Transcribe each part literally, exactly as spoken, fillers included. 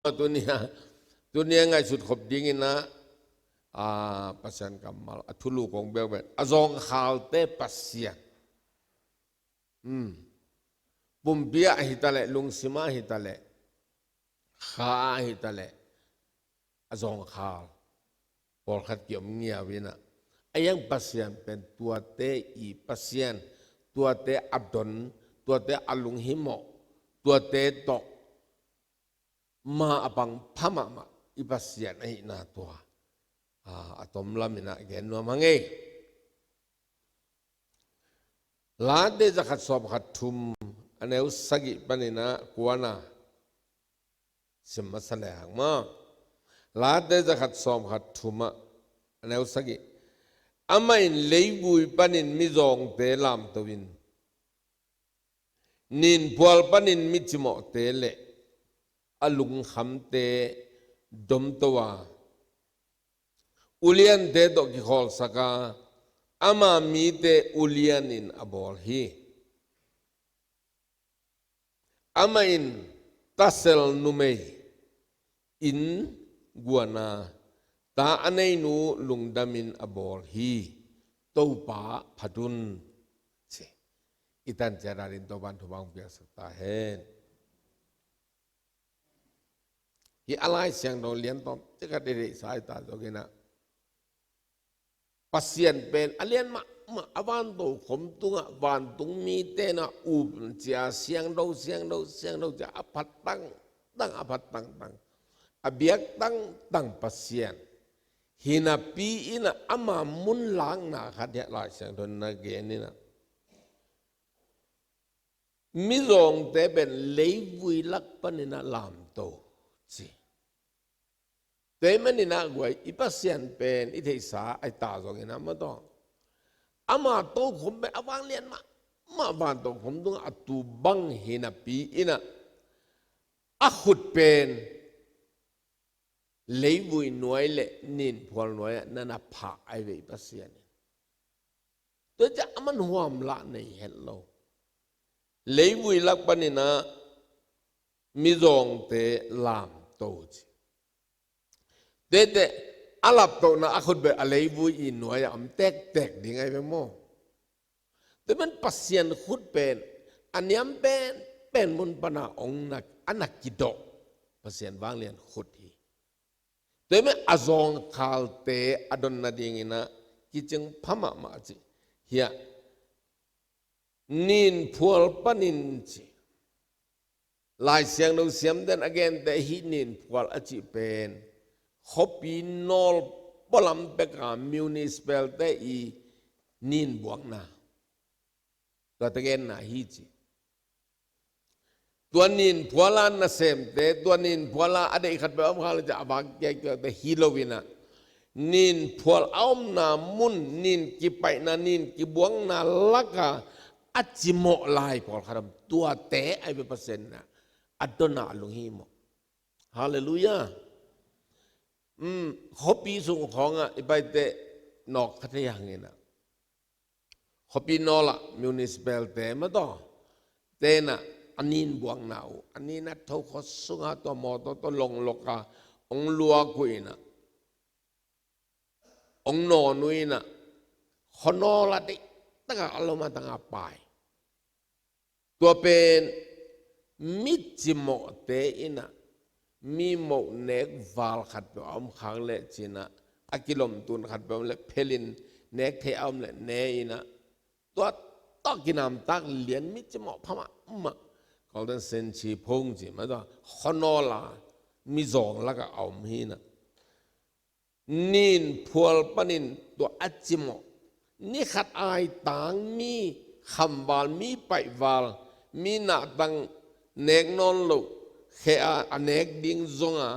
Tunia, tunia ngaihsut khop dingin ah, a, Pasian kammal a thulu kong biak pen a zawngkhalte Pasian. Hmm. Pumpi ah hi ta leh, lungsim ah hi ta leh, kha ah hi ta leh, a zawngkhal pawlkhat kiom ngiau in ah, a hiang Pasian pen tuate i Pasian, tuate a don, tuate a lunghimawh, tuate tawh ma a pang pha mahmah i Pasian ahihna tua, a, a tom lam in ah gen nuam hang ei. Late zakhat sawmkhat thum, a neu sagih panin ah kuana sim masa le hang maw. Late zakhat sawmkhat thum ah, a neu sagih. Amah in leivui panin mizawngte lamto in, ninphual panin micimawhte le a lungkhamte domto a, uliante tawh kikhawlsak a, ama mite ulian in a bawl hi. Amah in tasel numei inn guan a, ta a neinu lungdamin a bawl hi. Topa phat un, ci. I tan ciat a dingin Topa'n thupha hong piaksak ta hen. Hih a Lai Siangtho lian tawmcik khat i theihsa i ta zawk in ah, Pasian pen a lian mahmah, a vantokhom tungah vantung mite in ah upcia, siangtho, siangtho, siangtho cia a phat tangtang, a phat tangtang, a biak tangtang Pasian hi napi in ah, ama mun lakna khat hih Lai Siangtho in na gen in ah, mizawngte pen leivui lak panin ah lamto, ci. Tua ahih manin ah guai, i Pasian pen i theihsa a i ta zawk in ah maw, tua ama tokhom pen a vanglian mahmah, vantokhom tungah a tu bang hi napi in ah, a khut pen leivui nuai le ninphual nuai ah na na phah ahi ve i Pasian in. Tua ciang aman huam lah nei het lo. Leivui lak panin ah mizawngte lamto, ci. Tete, a laptohna a khut pen a leivui i nuai ah om tektek ding ahi ve maw. Tua pen Pasian khut pen a niam penpen mun pan a ong na, a na kidawh Pasian vanglian khut hi. Tua ahih manin a zawngkhalte a don nadingin ah kicing pha mahmah, ci. Hih ah ninphual panin, ci. Lai Siangtho siamte'n a gente hih ninphual a cih pen khuapi nawl pualam pek a municipal-te i ninbuakna, tuate genna hi, ci. Tua ninphual a nasemte, tua ninphual a a deih khat peuh a om kha le, ci a, a vak kiakiate hi lo in ah, ninphual a omna mun, nin kipaihna, nin kibuakna lak a a cimawh lai pawlkhat om, tuate ahi ve Pasian in ah a don a, a lunghimawh. Halleluiah. Um, khuapi sung khawng ah i paite nawk kha thei hang in ah, khuapi nawl ah municipal-te maw, tua te'n ah a ninbuakna uh, a nin a tho khua sung a tua mawtaw tawh longlok a ong luak uh in ah, ong nawn uh in ah, khua nawl ah deihtak a a lom a tang a pai. Tua pen mi cimawhte in ah, mi moh nek val khat peuh a om khak leh, ci in ah, a kilomtun khat peuh a om leh, phelin nek theih a om leh ne in ah, tua tawh kinamtak lian, mi cimawh pha mahmah, Golden Century phone ci mah, tua khua nawl a mizawng lak ah a om hi in ah, ninphual panin tua a cimawh, ni khat aitang mi khamval, mi paihval, mi nahtang nek nawn loh, kheh a a nek ding zong a,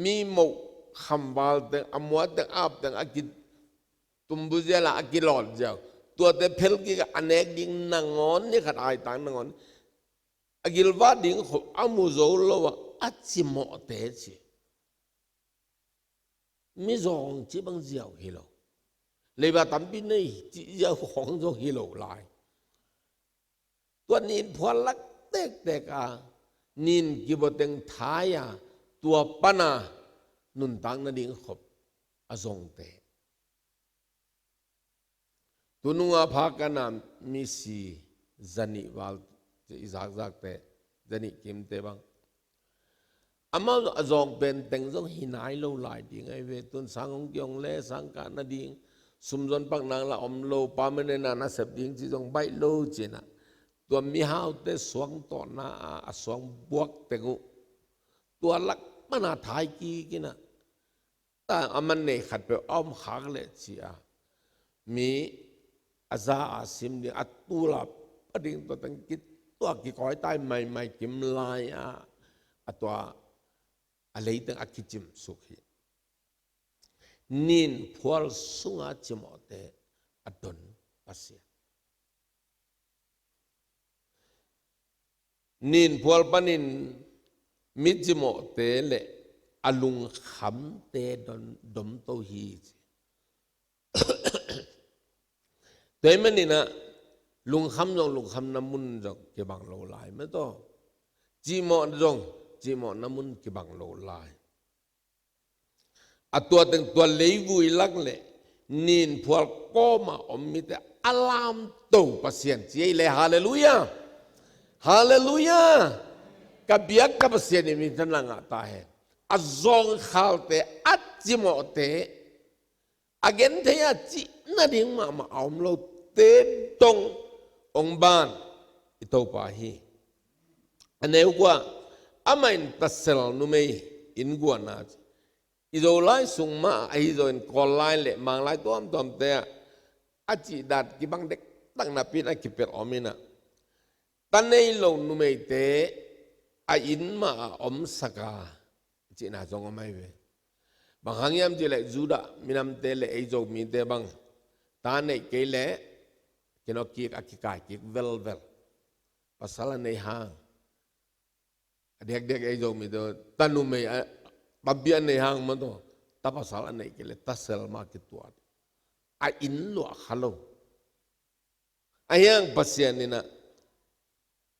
mi moh khamval teng, a muat teng, ap teng, a kitumbu ziau a, a kilawt ziau, tuate phel kik a a nek ding nangawn, ni khat aitang nangawn a gilvah ding khop a mu zo lo a, a cimawhte, ci. Mizawng cih bang ziau hi lo. Leiba tampi nei cih ziau khawng zong hi lo lai. Tua ninphual lak tektek a, nin kibua teng thai a, tua pana nuntak nading khop a zongte. Tununga pha kana misi zanih val i zakzakte, zanih kimte bang. Amau a zawng pen teng zong hi nai lo lai ding ahi ve. Tun sang hong kiong le sang kah nading sumzon pak nang la om lo, permanent a nasep ding ci zong baih lo cinah. Tua mihaute suang tawhna a, a suang buak teng uh. Tua lak mana thai kikinah. Ta a man nei khat peuh a om khak leh ci a. Mi a za a sim ding, a tul a pa ding tua teng ki, tua kikawi tai maimai kim lai a, a tua a leiteng a kicim suk hi. Nin phual sunga cimawhte a don Pasian. Nin phual panin mi cimawhte le a lungkhamte don, domto hi ci. Tua ahih maninah lungkham zong lungkhamna mun zong kibang lo lai mah tawh. Cimawh zong cimawhna mun kibang lo lai. A tua teng tua leivui lak le nin phual kawma om mite a lamto Pasian ci ei le, halleluiah. Halleluiah. Ka biak ka Pasian in mite na ngah ta hen. A zawngkhalte, a cimawhte, a genthei a cih nading mahmah a om lote dong hong ban i Topa hi. A neu kua, amah in tasel numei innkuan a ci. I Zolai sung mah ahi zongin Kawllai le Manglai tuamtuamte ah a cihdat kibang dektak napi in a kipelh om inah, ta nei lo numeite a inn mah a omsak a cihna zong om ahi ve. Bang hang hiam cih leh Judah minamte le ei Zomite bang ta neih kei leh kinawh kik a kikai kik velvel. Pasal a nei hang. A diakdiak ei Zomite ta numei a, tampi a nei hang mah tawh, ta pasal a neih kei leh tasel mah kituat. A inn luah kha lo. Ahi hang Pasian inah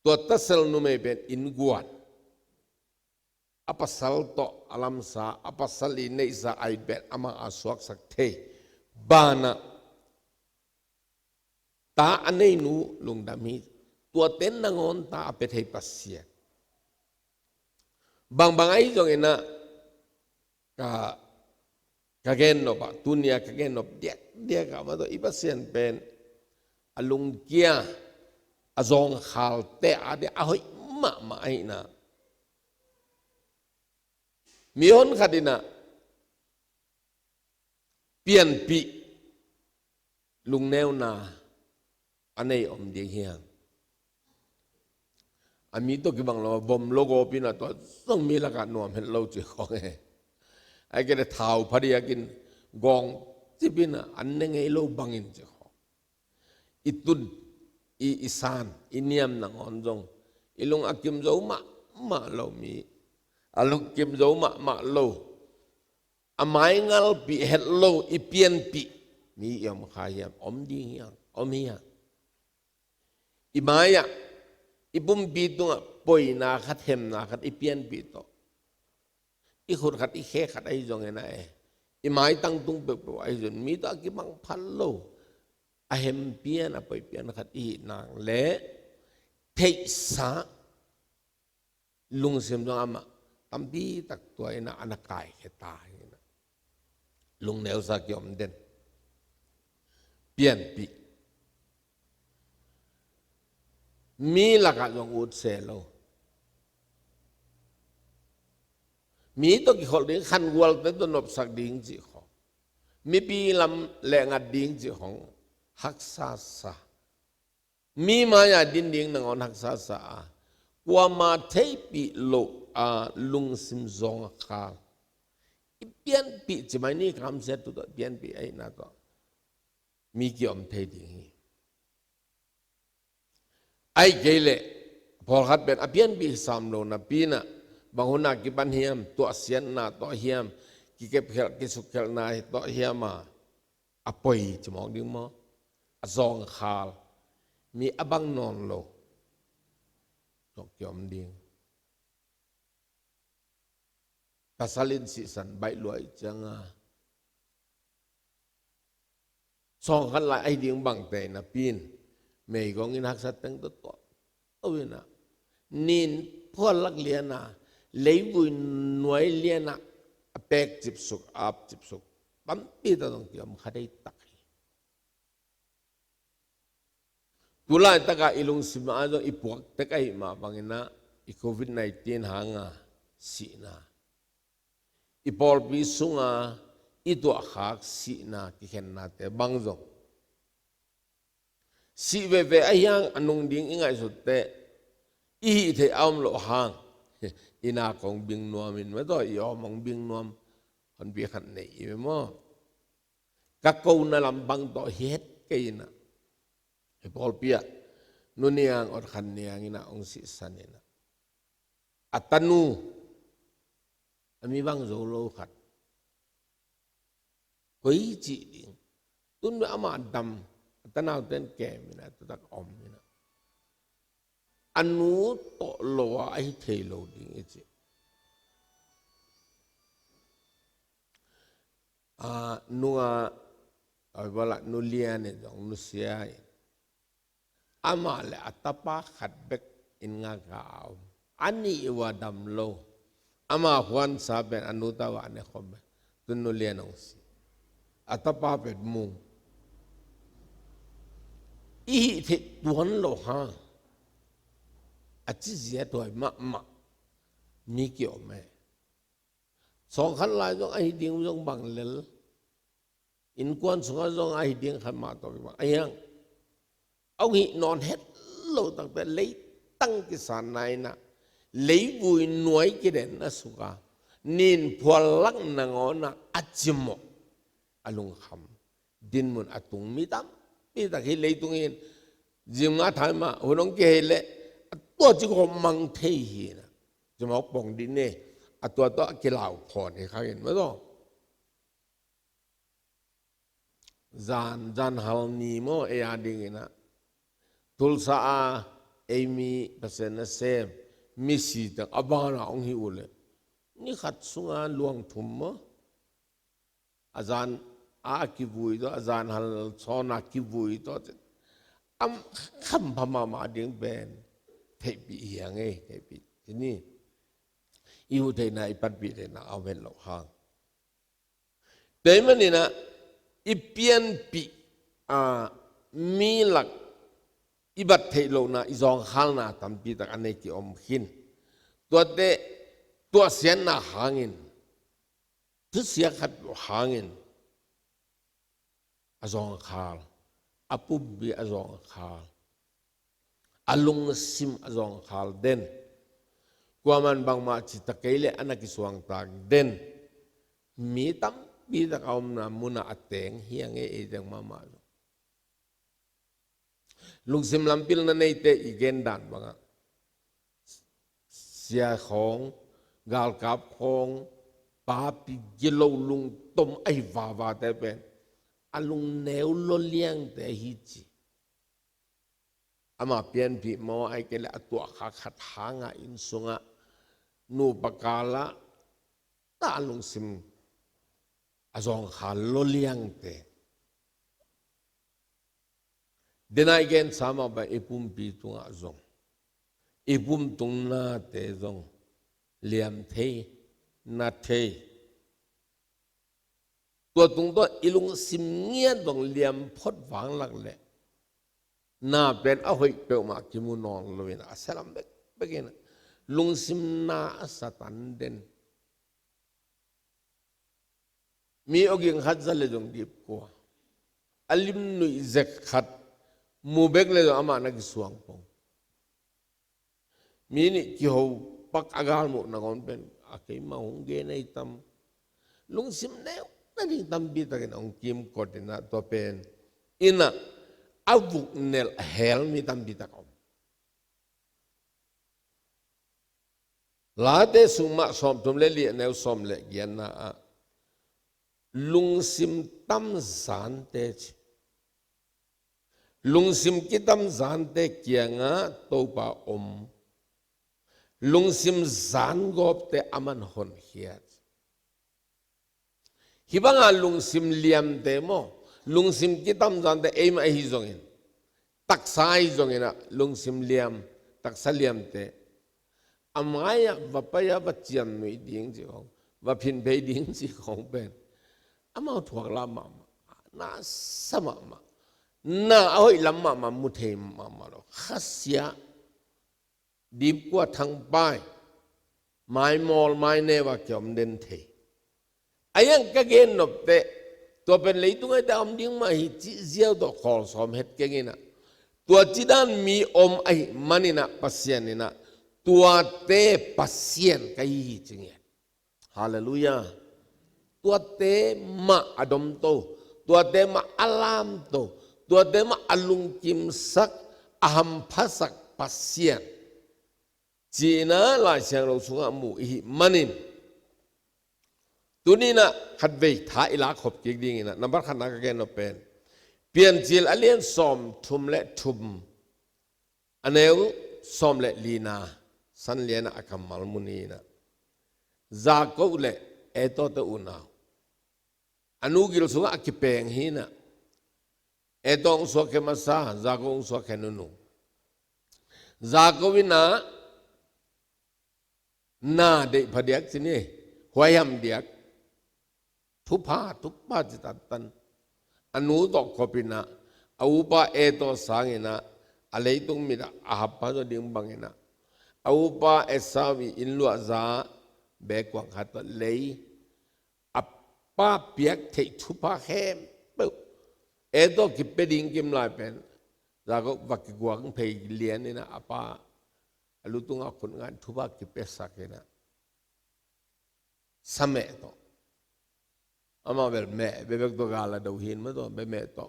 tua tasel numei pen innkuan, a pasal tawh a lamsa, a pasal i neihsa a it pen amah a suaksak thei banah ta a neinu lungdam hi. Tuate nangawn ta a pia thei Pasian. Bangbang ahi zonginah ka, ka gennop ah, tunia ka gennop diakdiak ah mah tawh i Pasian pen a lungkia, a zawngkhalte a dia a hoih mahmah ahihna. Mihon khat inah pianpih lungneuna a nei om ding hi hang. A mi tawh kibang lo, vom lo gawp inah tua zong mi lakah nuam het lo ci khawng e. Ai kei le thau phadiakin gawng cip inah an ne ngei lo bangin ci khawng. I tun, i, i san, i niam nangawn zong i lung a kim zo mahmah lo mi, a lungkim zo mahmah lo, a mai ngalpih het lo i pianpih mi i om kha hiam? Om ding hiam? Om hiam? I mai-ah, i pumpi tungah poina khat, hemna khat i pianpih tawh, i khut khat, i khe khat ahi zongin ah e, i maitang tung peuhpeuh ahi zongin mi tawh a kibang phal lo, a hempian, a poipian khat i hih nang leh theihsa lungsim zong amah tampi tak tua inah a na kaikhia ta hi inah. Lungneusa kiom den. Pianpih. Mi lakah zong ut se lo. Mi tawh kikholh ding, khangualte tawh nopsak ding cih khawng. Mipi lam lehngat ding cih khawng haksa sa. Mi mai-a din ding nangawn haksa sa a, kuama theihpih loh a lungsim zawngkhal i pianpih ci mai ni, kamsiat tu tawh pianpih ahihna tawh mi kiom thei ding hi. Ahih kei leh pawlkhat pen a pianpih sam lo napi inah, bang hun a kipan hiam, tuahsiatna tawh hiam, kikepkhelh kisukkhelhna tawh hiam a, a poi ci mawk ding maw? A zawngkhal, mi a bang nawn lo tawh kiom ding. pasal in sihsan baih lua ih cianga, sawngkhat lai ahi ding bangte in a pin, meigong in haksa teng tawh tuah to in a, nin phual lak liana, leivui nuai liana, a pek cipsuk, ap cipsuk, tampi ta dong ki om kha dei tak hi. Tulai taka i lungsim a zong i puak tek ahi mah bangina, i covid nineteen hanga sihna, i pawlpi sunga i tuahkhak sihna kikhennate bang zong, sih veve ahi hang a nung ding i ngaihsutte, i hih theih a om loh hang, i nak hong bing nuam in mataw, i awm hong bing nuam, honpi khat nei i ve maw? Ka kona lampang tawh hi het kei ina, i pawlpi ah Nu Niang, Awt Khan Niang ina hong sihsan ina, a tanu, a mi bang zo lo khat, koi cih ding, tun bek ama dam, a tanauten kem ina, a tutak om ina, a nu tawh lo a ahi thei lo ding i ci. A, nunga, a, bala Nu Lian in zong nusia in, amah le a tapa khat bek in ngak a om. A nih ua dam lo. Ama huansa pen a nu tawh a ne khom pen, tun Nu Lian hong si. A tapa pen mung. I hih theih tuan lo hang, a cizia tuai mahmah mi ki om e. Sawngkhat lai zong ahi ding zong bang lel, innkuan sungah zong ahi ding khat mah tawh kibang ahi hang, a hih nawn het lo takte leitang kisanna ina, leivui nuai kidenna suka, nin phual lak nangawna a cimawh, a lungkham dinmun a tung mi tampi tak hi. Leitung in zim nga thai mah hun hong kihei leh, a tua ci kawh mang thei hi ina, cimawh pong din e, a tua tawh a kilau phawn hi kha in mataw. Zan, zan hal ni maw, ei a ding ina, Tulsa a ei mi Pasian nasem misi teng a bana hong hi uh leh, ni khat sunga luang thum maw, a zan a kivui tawh, a zan hal sawn a kivui tawh, a khampha mahmah ding pen theihpih hi hang e, theihpih hi ni. I huh theihna, i panpih theihna a om het loh hang. Tua ahih manin ah, i pianpih, a, mi lak i bat theih lohna, i zawngkhalna tampi tak a nei ki om khin. Tuate, tuahsiatna hangin, thusia khat hangin a zawngkhal, a pumpi a zawngkhal, a lungsim a zawngkhal den, kuaman bangmah ci ta kei leh a na kisuangtak den mi tampi tak a omna munah a teng hi a ngei, ei teng mahmah lo. Lungsim lam pilna neite i gen dan bangah, sia khawng, galkap khawng, papi gilo lungtom ahi vavate pen a lungneu lawliangte hi ci. Ama pianpih maw, ahih kei leh a tuahkhak khat hangah inn sungah nupa kalah ta lungsim a zawngkhal lawliangte. Denai gensa mah bang i pumpi tungah zong, i pumtung nate zong liam thei, na thei. Tua tungtawn i lungsim ngiat zong liam phot vanglak leh, na pen a hoih peuhmah kimu nawn loin a sia lam bekbek in lungsim na a satan den. Mi awging khat za leh zong dipkua, a limnuih zek khat mu bek leh zong amah na kisuang pong. Mi nih kiho pak a galmuh nangawn pen a keimah hong gen ahi tam. Lungsim neu nading tampi takin hong kimkot in ah, tua pen in ah a vuknelh hel mi tampi tak a om. Late sung mah sawmthum le li, a neu sawm le giatna ah, lungsim tamzante ci. Lungsim kitamzante kiangah Topa om. Lungsim zangawpte aman honkhia. Hih banga lungsim liamte maw, lungsim kitamzante eimah ahi zongin, taksa ahi zongin ah lungsim liam, taksa liamte, a mai-ah va pai-a va ciamnuih ding cih khong, va phinphei ding cih khong pen amau thuak lam mahmah, na sa mahmah, na a hoih lam mahmah, mu thei mahmah lo. Khasia, dipkua, thangpai, maimawl, maineu a kiom den thei. A hiang ka gen nopteh, tua pen leitung aite a om ding mah hi cih ziau tawh khawl sawm het keng in ah, tua cidan mi om ahih manin ah Pasian in ah tuate Pasian ka hi hi ci ngiat. Halleluiah. Tuate mah a domto, tuate mah a lamto, tuate mah a lungkimsak, a hamphasak Pasian ci-in ah Lai Siangtho sungah mu i hih manin, tuni-in ah khatvei tha i lak khop kik dingin ah, nambat khatna ka gen nop pen Piancil a lian sawm thum le thum, a neu sawm le lina, San Lian ah a kammal mun hi-in ah, Jakob le Esau-te unau, a nu gil sungah a kipeng hi-in ah, Esau hong suakkhia masa, Jakob hong suakkhia nunung. Jakob in ah na deih phadiak ci ni, huaiham diak, thupha, thupha ci tantan. A nu tawh kop in ah, a upa Esau sangin ah, a leitung mit ah a hampha zaw ding bangin ah, a upa Esau i inn luahza, bekuang khat tawh lei, a pa piak theih thupha khempeuh Esau kipia ding kim lai pen, Jakob va kiguang phei lian in ah, a pa a lu tungah khut ngan thupha kipiasak in ah, sameh tawh. Amah bel meh bekbek tawh gal a do hi-in, mah tawh bemeh tawh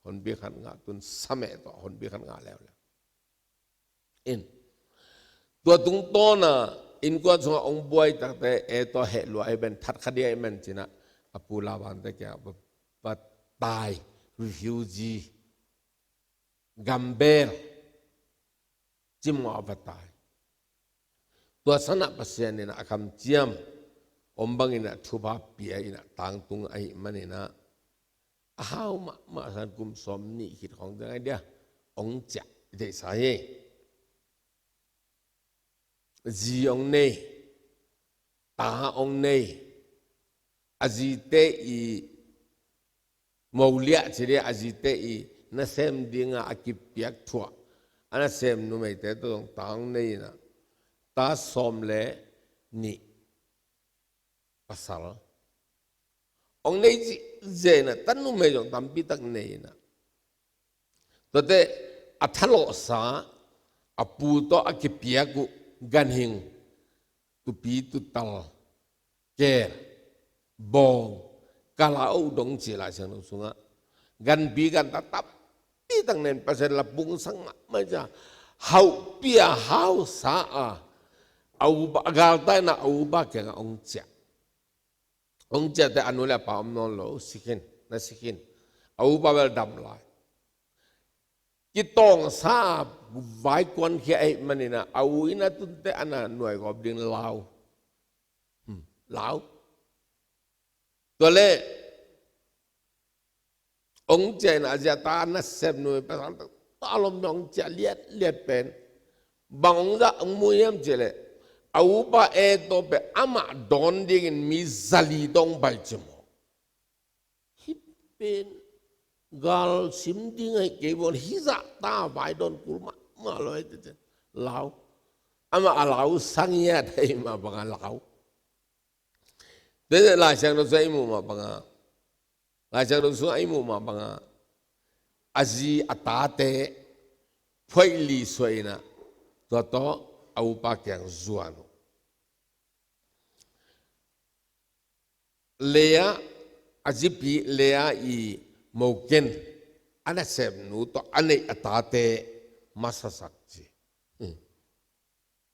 honpi khat ngah, tun sameh tawh honpi khat ngah leuleu. In, tua tungtawn ah innkuan sungah hong buai takteh, Esau heh lua ahih manin, that kha ding ahih manin ci-in ah, a pu Laban-te kiangah va, va tai, refugee, gambel, cimawh ah va tai. Tua san ah Pasian in ah a kamciam om bangin ah thupha pia in ah tangtung ahih manin ah, a hau mahmah san kum sawmnih khit khawng ciang a dia hong ciah i theihsa hi. Zi hong nei, ta hong nei, a zite i moliah ci dia, a zite i nasem dinga a kipiak thuah, a nasem numeite tawh zong ta hong nei in ah, ta sawm le nih pasal hong nei zihziah in ah, ta numei zong tampi tak nei in ah, tuate a thalawhsa, a pu tawh a kipiak uh ganhing, tupi tutal, kel, bawng, kala, oh dong ci Lai Siangtho sungah, ganpi ganta tampi tak nei in, Pasian la pungsak mahmah hi ci-a, hauhpih a, hausa a, a upa, a galtai in ah a upa kiangah hong ciah. Hong ciah teh a nu le a pa om nawn lo, si khin, na si khin. A upa bel dam lai. Kitawngsa a vai kuankhia ahih manin ah, a u in a tun teh a na nuaigawp ding lau. Hmm, lau. Tua leh hong ciah in ah, a zi a ta nasem numei pasal tawh a lom hong ciah liatliat pen, bang hong zah hong mu hiam cih leh, a upa Esau pen amah dawn dingin mi zali tawh hong pai ci maw. Hih pen gal sim ding ahi kei bawn, hih zah ta vai dawn kul mahmah lo hi teh, lau. Amah a lau sang hiat ahi mah bang a lau. Tua Lai Siangtho sungah i muh mah bang a, Lai Siangtho sungah i muh mah bang a, a zi a tate phuaih li suah in ah, tua tawh a upa kiang zuan uh. Leah, a zipi Leah i moken, a nasepnu tawh a neih a tate masasak ci. Hmm.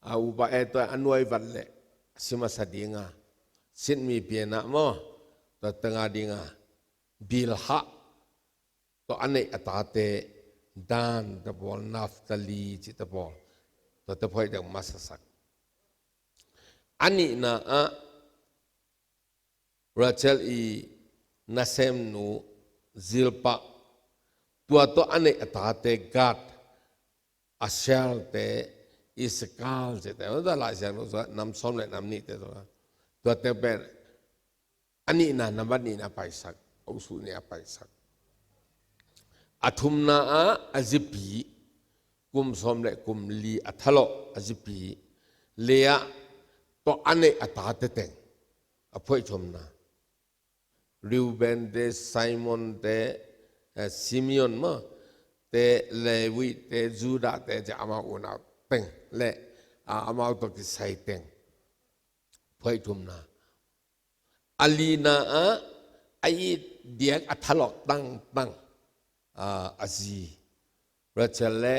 A upa Esau a nuai vat leh, a si masa ding a, Sitmi pi-en ah maw, tua teng a ding a, Bilhah tawh a neih a tate, Dan te pawl, Naphtali cihte pawl, tuate phuaih ding masasak. A nihna ah, Rachel i nasemnu Zilpah, tua tawh a neih a tate Gad, Asher te, Isakar te, tua Lai Siangtho sungah nam sawm le nam nihte tua, tuate pen a nihna, nambat nihna paisak, a usuh nih a paisak. A thumna ah a zipi, kum sawm le kum li a thalawh a zipi, Leah tawh a neih a tate teng, a phuaih thumna. Reuben te, Simon te, eh, Simeon maw, te, Levi te, Judah te, te amau unau teng le, ah, amau tawh kisai teng. Phuaih thumna. A lina ah a it diak a thalawh tangtang, ah, a zi Rachel le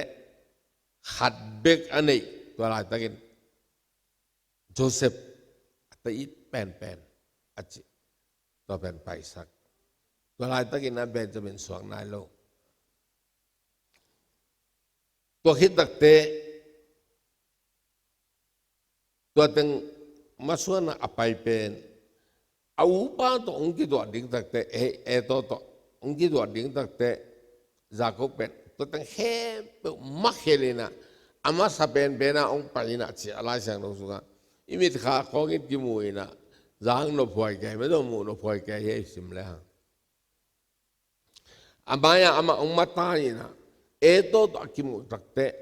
khat bek a neih, tua laitakin Joseph a ta it penpen a ci. Tua pen paisak. Tua laitakin a Benjamin suak nai lo. Tua khit takte, tua teng masuana a pai pen, a upa tawh hong kituah ding takte, eh, Esau tawh hong kituah ding takte, Jacob pen tua teng khempeuh makhel inah, a masa penpen ah hong pai inah ci a Lai Siangtho sungah. I mitkha khawng in kimu inah, zang nophuai kei, mah tawh muh nophuai kei hi, sim le hang. A mai-ah amah hong mata inah, Esau tawh a kimuh takte,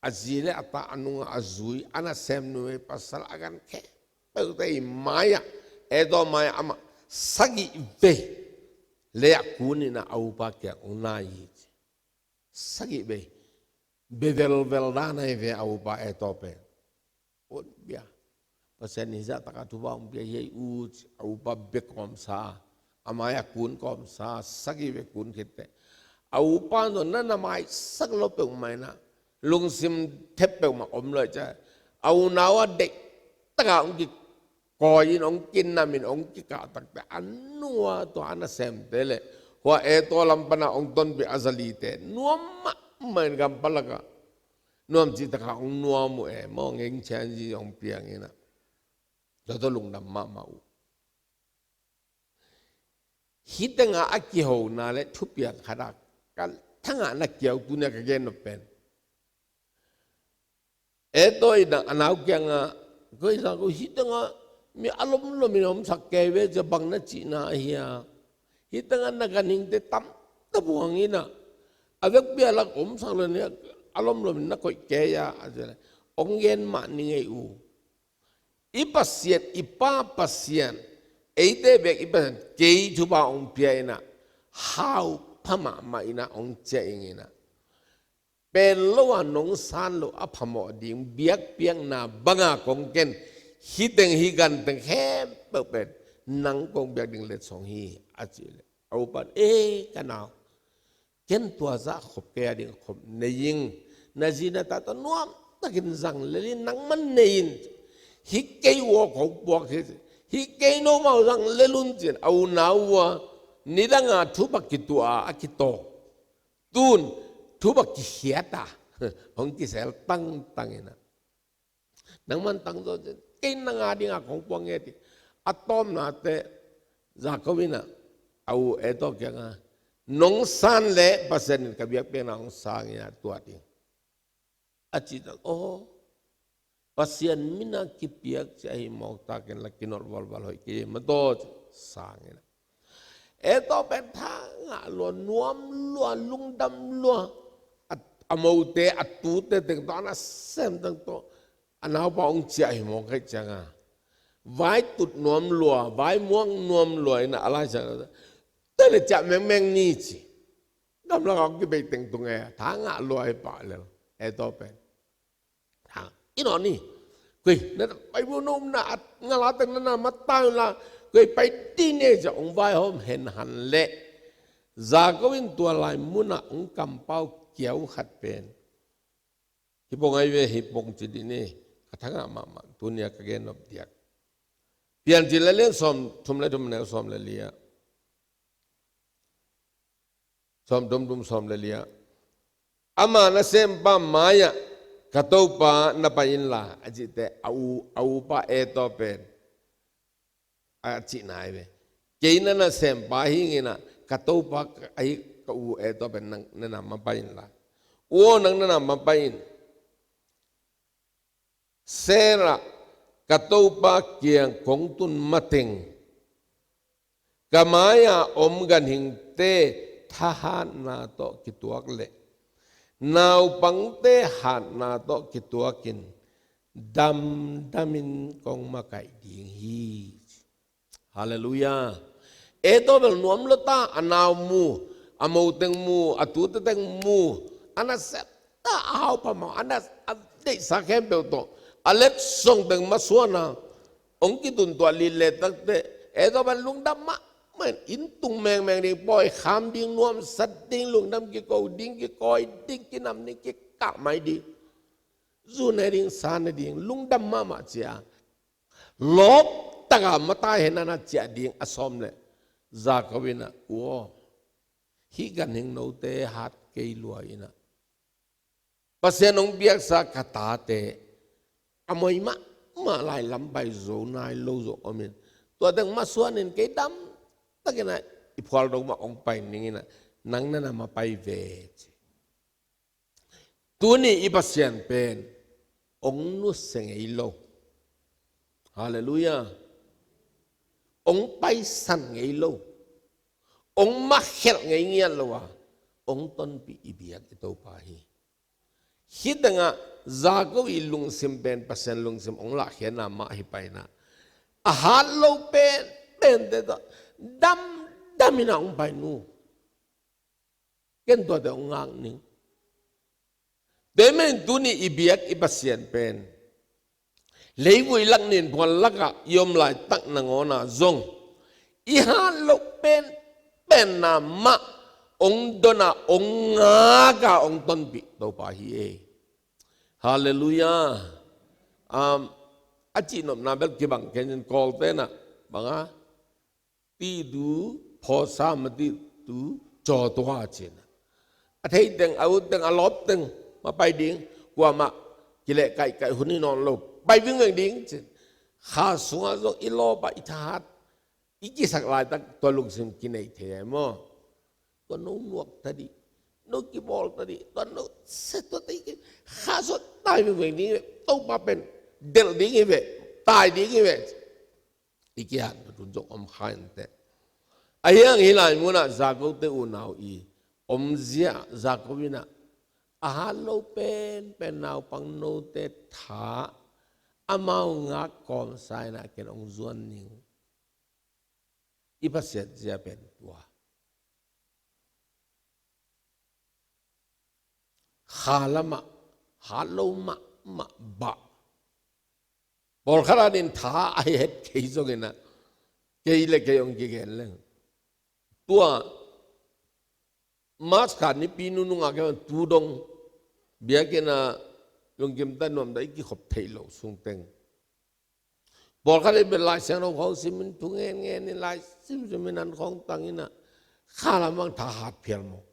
a zi le a ta a nungah a zui, a nasemnu, pasal a gan khempeuhte i mai-ah, Esau mai-ah amah sagih vei Leah kun inah a upa kiang hong nai hi ci. Sagih vei. Bevelvel dan ahi ve a upa Esau pen. Hong pia. Pasian in hizah taka thupha hong pia hi ei u ci, a upa bek kawmsa. A mai-ah kun kawmsa, sagih vei kun khitte. A upa zong na na maisak lo peuhmah inah, lungsim thep peuhmah om lo ci. A unau a deih takah hong kikawi in, hong kinam in, hong kikah takte, a nua tua a nasemte le, hua Esau lam panah hong tonpih a zalite nuam mahmah in, gampalakah nuam cih takah hong nuam uh e, maw, ngeng chianzi hong piang inah. Tua tawh lungdam mahmah uh. Hih tengah a kihona le thupiang khat ah ka thangah na kiau, tuni-a ka gen nop pen, Esau inah a nau kiangah, koi sa ko, hih tengah mi a lomlom in omsak kei ve ci a, bang na cihna ahi a? Hih tengah na ganhingte tamta buang inah, a vekpi a lak omsak lo in, a lomlom in na koih kei a, a ci leh, hong gen mah ning ei u. I Pasian, i Pa Pasian, eite bek i Pasian, kei thupha hong pia inah, hau pha mahmah inah hong ciah ing inah, pen lo a nong san loh a phamawh ding biakpiakna banga kong ken, hih teng hih ganteng khempeuh pen nang kong biak ding letsong hi, a cih leh, a upan, e, ka nau, ken tua zah khop kei a ding khop nei ing. Na zi na ta tawh nuamtakin zang lel in, nangman nei in. Hih kei uh aw kong puak hi, hih kei nomau zang lel un ci-in a unau uh a, nidanga thupha kituah a, a kitawk, tun thupha kikhiat a, hong kisel tangtang inah, nangman tang zaw, kei nang a dinga kong puak nge ci. A tawpnate, Jacob inah a u Esau kiangah, nong san leh Pasian in ka biakpiakna hong sang inah tua ding, a cih tak, aw, Pasian mina kipiak ci ahi mawk takin la kinolh valval hoih kei, mah tawh ci sang inah. Esau pen tha ngah lua, nuam lua, lungdam lua. A, a mote, a tute teng tawh, a nasem teng tawh, a naupa hong ciah hi mawk ahih ciangah, vai tut nuam lua, vai muak nuam lua inah a Lai Siangtho, tua le ciah mengmeng ni ci. Gamlak a hong kibei teng tung e, tha ngah lua hi pah lel Esau pen. Ha, i nawn ni. Koi, na pai bu, na umna a ngal a teng na na mata un la, koi pai dih ni ci-a hong vaihawm henhan leh, Jacob in tua lai munah hong kampau kiau khat pen, hih pong ahi ve, hih pong ci dih ni, ka thangah mahmah, tuni-a ka gen nop diak. Piancil alian sawmthum le thum, aneu sawm le li ah, sawmthum thum, sawm le li ah, ama nasempa mai-ah ka topa na pai inla, a cihte, a u, a upa Esau pen a cihna ahi ve. Kei na nasempa hi ing a, ka topa ahi ka u Esau pen nang na na mapai in la. U aw, nang na na mapai in. Selah, ka topa kiang kong tun mateng, ka mai-a om ganhingte thahatna tawh kituak leh naupangte hatna tawh kituakin damdamin kong makaih ding hi. Halleluiah. Esau bel nuam lo ta, a nau mu, a mo teng mu, a tute teng mu, a nasep ta, a hau pha mah, a na, a deihsa khempeuh tawh, a letsong teng masuan a, hong kitun tuah lileh takteh, Esau bel lungdam mahmah in, inn tung mengmeng ding, pawi kham ding, nuamsa ding, lungdam kiko ding, kikawi ding, kinam ding, kikah mai ding, zu ne ding, sa ne ding, lungdam mahmah ci a, lawp taka mata hen a na ciah ding a sawm leh, Jakob in a, u aw, hih ganhing note hat kei lua in a, Pasian hong piaksa ka tate a moi mahmah lai lam pai zo nai lo zong om in, tua teng masuan in kei damtakin a i phual dong mah hong pai ning in a, nang na na mapai ve ci. Tuni i Pasian pen hong nusia ngei lo. Halleluiah. Hong paisan ngei lo. Hong makhelh ngei ngiat lo a, hong tonpih i biak i Topa hi. Hih tengah Jakob i lungsim pen Pasian lungsim hong lahkhiatna mah hi pai in a, a hat lo pen, pente tawh damdam in a hong pai nu. Ken tuate hong ngak ning. Tua ahih manin tuni i biak i Pasian pen, leivui lak nin phual lakah i om laitak nangawn ah zong, i hat loh penpenna mah hong don a, hong ngak a, hong tonpih Topa hi e. Halleluiah. Um, a cihnopna bel kibang kei ning, Kawlte in a bang a, ti tu, phawsa ma ti tu, caw tua ci in a. A thei teng, a ut teng, a lawp teng mah pai ding, kuamah kileh kaihkaih hun hi nawn lo, pai vingveng ding ci in. Kha sungah zong i lawp a, i thahat, i kisak laitak tua lungsim kinei thei ai maw. Tua no nuak ta dih, no kibawl ta dih, tua no se tua ta dih, kha sungah tai vingveng ding ve, Topa pen delh ding hi ve, tai ding hi ve. I kihat tua tun zong om kha inteh. Ahi hang hih lai munah Jakob te unau i omzia, Jakob in a, a hat lo penpen naupang note tha amau ngak kawmsa in a, ken hong zuan ning. I Pasian zia pen tua. Kha lamah hat lo mahmah bah. Pawlkhat in tha a het kei zongin a, kei le kei hong kigen leng. Tua March kha nipi nunung a kei tu dong biakinn ah lungkim ta nuam ta i kikhop theih loh sung teng, pawlkhat in bel Lai Siangtho khawng sim in, thu ngen ngen in, lai sim sim in, an khawng tang in a, kha lamah tha hat phial maw.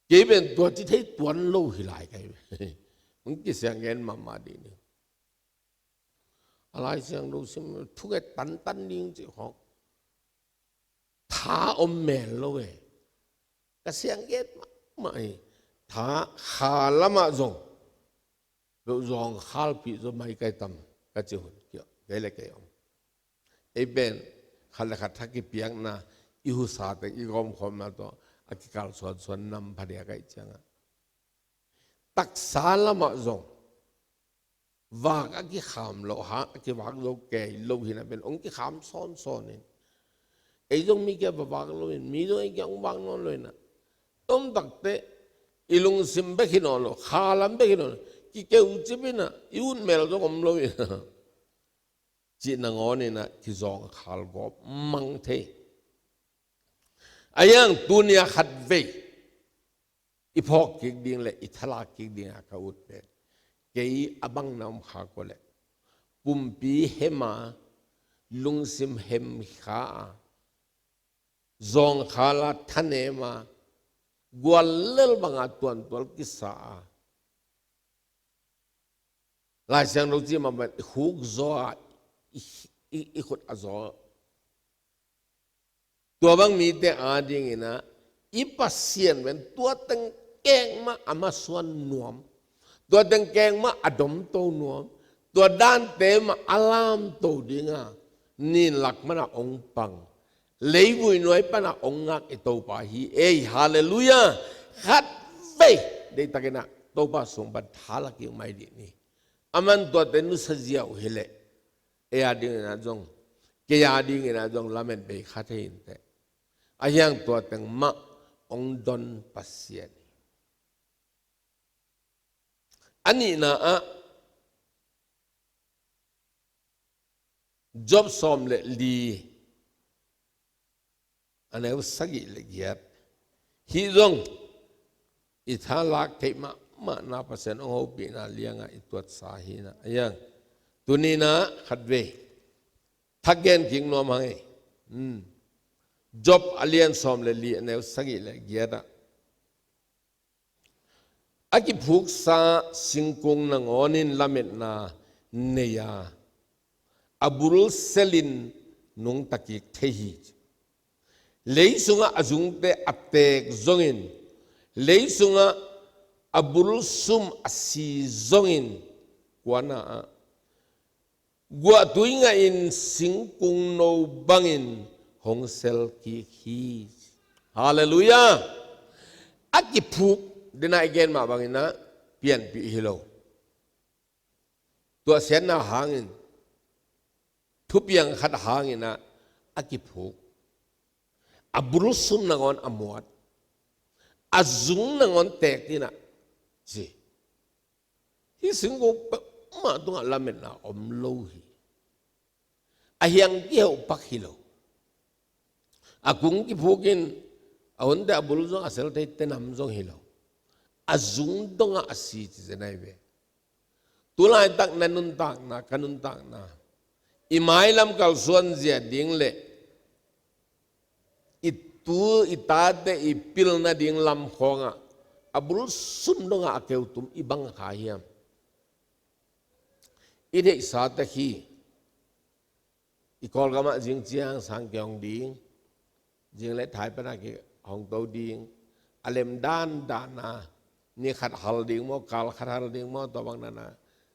Kei pen tua ci thei tuan lo hi lai kai ve. Hong kisiang ngen mahmah dih ni. A Lai Siangtho sim thu nget tantan ding cih khawng tha om mel lo e. Ka siang nget mahmah hi. Tha kha lamah zong peuh zawngkhal pih zaw mai kai tam ka ci hun kiah kei le kei om. Ei pen khat le khat tha kipiakna, i husa teng i gawmkhawmna tawh a kikalsuansuan nam pha dia kai ciangah, taksa lamah zong vak a kikham loh, ha a kivak zo kei lo hi na pen hong kikham sawnsawn in. Ei zong mi kia va vak lo in, mi zong ei kia hong vak nawn lo in a, tomtakte i lungsim bek hi nawn lo, kha lam bek hi nawn lo, kikeucip in a, i ut mel zong om lo in a, cih nangawn in a kizawngkhal gawp mang thei. Ahi hang tuni a khatvei i phawk kik ding le i thalak kik ding a ka ut pen, kei a bang na om kha ko leh, pumpi hem a, lungsim hem kha a, zawngkhal a, thanem a, guallel bang a tuantual kisa a, Lai Siangtho ci mah bang i khuk zaw a, i, i, i khut a zaw, Tua bang mite adingin ah, i Pasian pen tua teng keng mah a masuan nuam, tua teng keng mah a domto nuam, tua dante mah a lamto ding a, nin lak pan a ong pang, leivui nuai pan a ong ngak i Topa hi ei. Halleluiah. Khat vei deihtakin ah Topa sung pan tha la kik mai dih ni. Aman tuate nusia ziau hi leh, ei adingin ah zong, kei adingin ah zong lamet bei kha thei inteh. Ahi hang tua teng mah ong don Pasian hi. A nihna ah, Job sawm le li, a neu sagih le giat. Hih zong i tha lak theih mahmahna, Pasian ong hopihna lianga i tuatsa hi na. Ahi hang tuni in ah khat vei thagen kik nuam hang ei. Hmm. Job a lian sawm le li, a neu sagih le giat ah, a kiphuksa singkung nangawnin lametna nei a, a bul selin nungta kik thei hi. Lei sungah a zungte a teek zongin, lei sungah a bul sum a si zongin, kuana ah guahtui ngahin singkung no bangin hong sel kik hi. Halleluiah. A kiphuk, dena i gen mah bangin ah pianpih hi lo. Tuahsiatna hangin, thupiang khat hangin ah a kiphuk, a bul sum nangawn a muat, a zung nangawn teek in ah, ci. Hih singkung peuhmah tungah lametna om lo hi. A hiang kiheuh pak hi lo. A kung kiphukin, a hunte a bul zong a sel thei tenam zong hi lo. A zung dongah a si ci zen ahi ve. Tulaitak na nuntakna, ka nuntakna, i mailam kalsuan zia ding le i tu i tate i pilna ding lam khawngah a bul sum dongah a keutum i bang kha hiam? I theihsa tek hi. I Kawlgamah zing ciang sang kihong ding, zing le thai pana kihong to ding, a lem dandan a, ni khat hal ding maw, kal khat hal ding maw, tua bang nana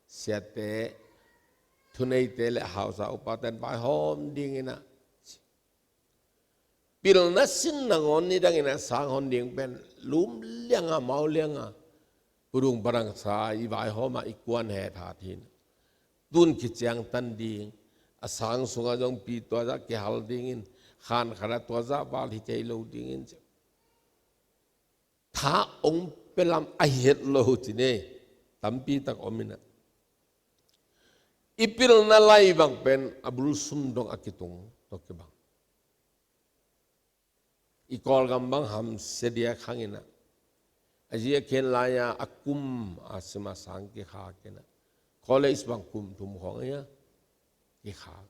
siate, thuneite le hausa upaten vaihawm dingin ah, pilna sin nangawn nidangin a sang hon ding pen lum lianga, mau lianga, pudung padang sa i vaihawma i kuan he that hin. Tun kiciangtan ding, a sang sunga zong pi tuazah kihal dingin, khan khata tuazah val hi kei lo dingin. Tha ong pelam a het lo ci nei, tampi tak om in ah. I pilna lai bang pen a bul sum dong a kitung tawh kibang. I Kawlgam bang hamsia diak hangin ah, a zia khen lai-a a kum a sima sang kikhak in ah, college bang kum thum khawng ahi a kikhak.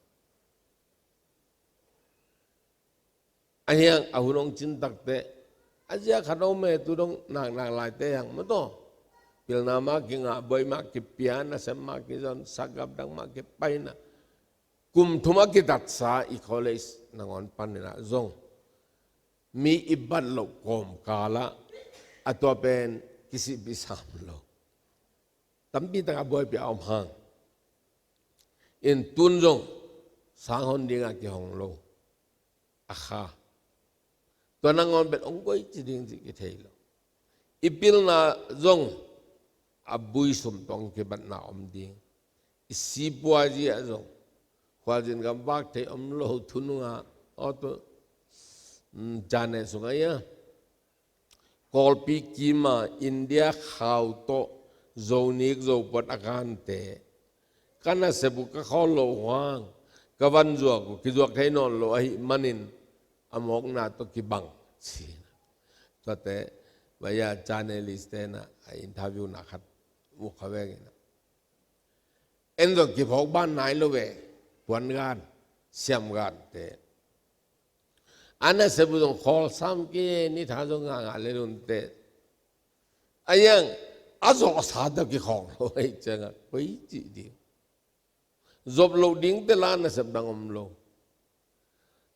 Ahi hang a hun hong cin takteh, a zia khat om e, tu dong naknak laite hang maw taw. Pilna mah kingah, buai mah kipia, nasem mah kizon, sakgap dang mah kipaina, kum thum a kitatsa i college nangawn panin ah zong mi i bat loh kawmkal ah a tua pen kisihpih sam lo. Tampi tak a buaipih a om hang in, tun zong sang hon dingah kihong lo. A kha. Tua nangawn pen ong koi ci ding ci kithei lo. I pilna zong a bui sum tawh kibatna om ding. I sipua zia zong khualzin gam vak thei om lo, thununga, aw tu, mm, China sungah ia, Kawlpi kima India khau tawh Zonik Zopuat a kante, ka nasep uh ka khawl loh huang, ka van zuak uh kizuak thei nawn lo ahih manin a mawkna tawh kibang, ci-in ah. Tuate, vaya journalist te na a interview na khat mu kha veng in ah. En zong kiphawk ban nai lo ve, puan gan, siam gante. A nasep uh zong khawl sam kei, ni tha zong ngah ngah le lunte. A iang, a zawhsa tawh kikhawng lo ahih ciangah koi cih ding. Zop loh dingte la nasep dang om lo.